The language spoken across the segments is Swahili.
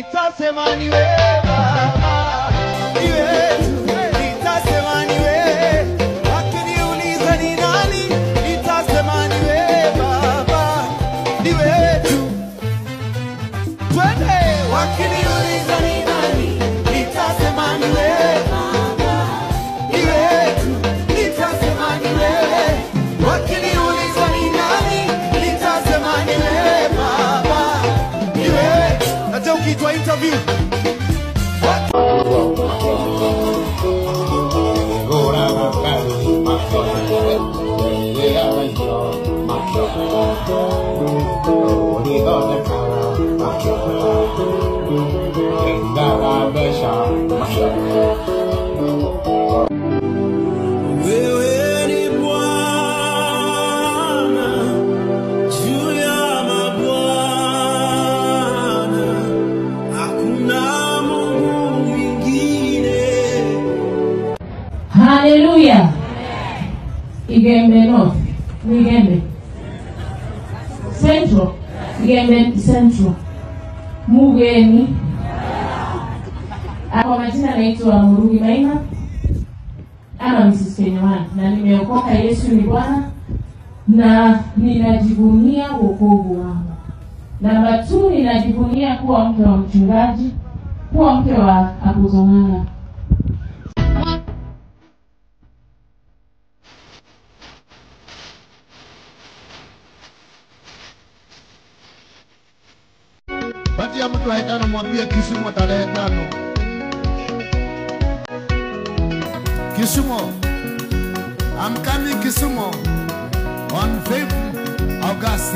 Nitasema ni wewe Baba, ni wewe tu. Nitasema ni wewe. Wakiniuliza ni nani, nitasema ni wewe Baba, ni wewe tu. Twende. Wakiniuliza ni nani, nitasema ni wewe Baba, ni wewe tu. Nitasema ni wewe. Wakiniuliza ni nani, nitasema ni wewe Baba, ni wewe. Hata ukiitwa interview. Wewe ni Bwana juu ya mabwana, hakuna Mungu mwingine. Haleluya. Igembe North, Igembe Central, Igembe Central. Mugeni. Kwa majina naitwa Murugi Maina ama Mrs. Kenya One, na nimeokoka. Yesu ni Bwana na ninajivunia wokovu wangu. Namba 2, ninajivunia kuwa mke wa mchungaji, kuwa mke wa Abuzong'ang'a. Patia mtu aitano, mwambie Kisumu tarehe 5. Kisumu, I'm coming Kisumu on 5th August.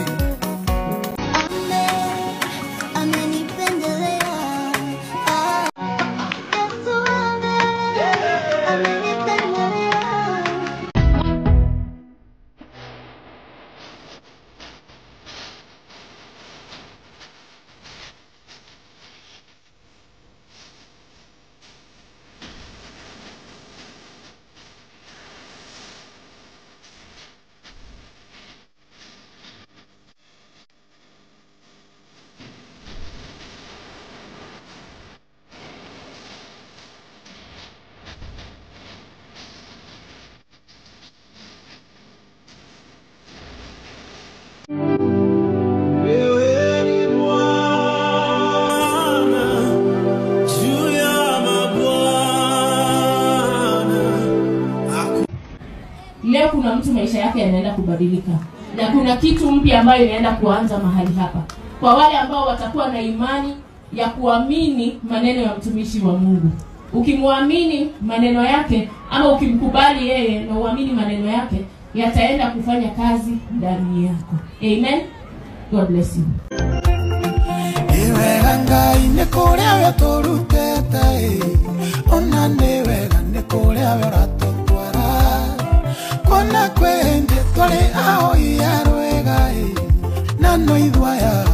Wewe ni Bwana juu ya mabwana. Leo kuna mtu maisha yake yanaenda kubadilika na kuna kitu mpya ambayo inaenda kuanza mahali hapa. Kwa wale ambao watakuwa na imani ya kuamini maneno ya mtumishi wa Mungu. Ukimwamini maneno yake ama ukimkubali yeye na uamini maneno yake, yataenda kufanya kazi ndani yako. Amen. God bless you. Ni wega Ngai nĩ kũrĩa we ũtũrutĩte ĩ, ona nĩ wega nĩ kũrĩa we ũratũtwara. Kuona kwĩ hĩndĩ twarĩ ahoi a rwĩga ĩ, na no ithuĩ aya